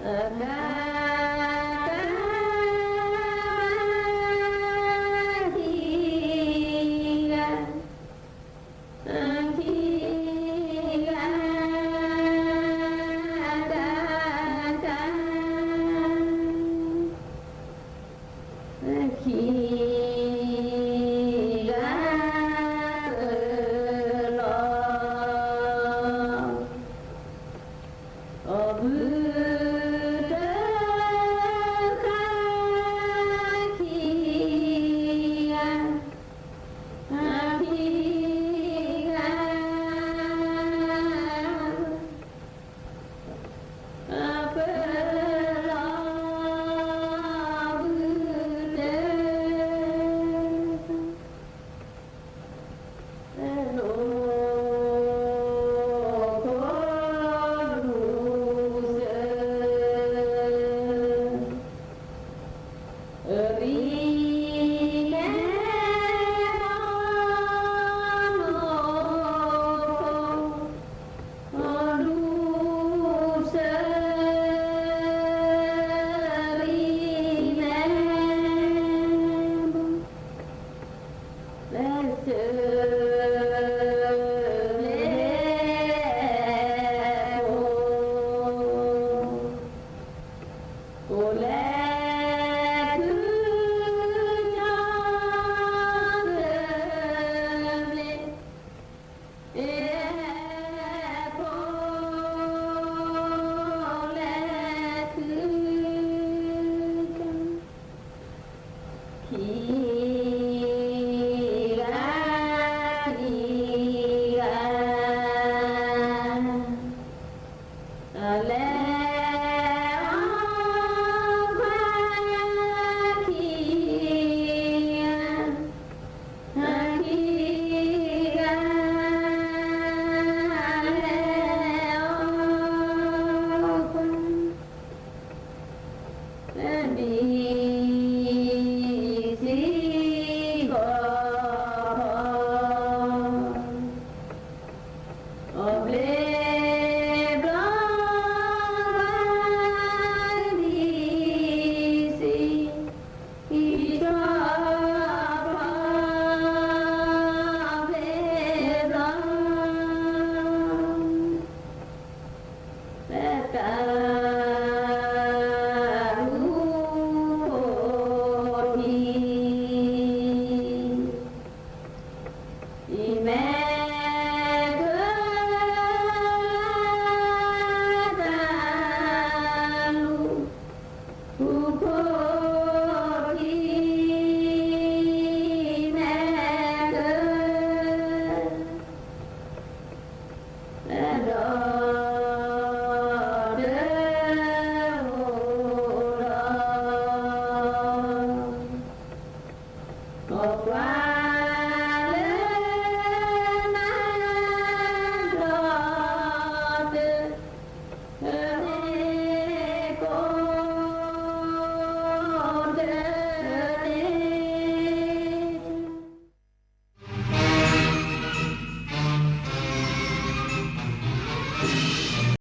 ကါ ကါ မၤ ခံဂၤ, ခံဂၤ ကါ ကါ ခံ ဂၤ လီၤ အီၣ်ဘု တ ဃါ ခံဂၤ, ခံဂၤ ပၢၢ်လီၤ ဘု တ လိၣ် ခိၣ်လူၢ်စၢ ရံ မဲ ခိၣ် လူၢ်စၢ ရံ မဲ ဘျဲၣ်စၢ ဘျဲၣ် ကိၣ် ကိၣ်လဲ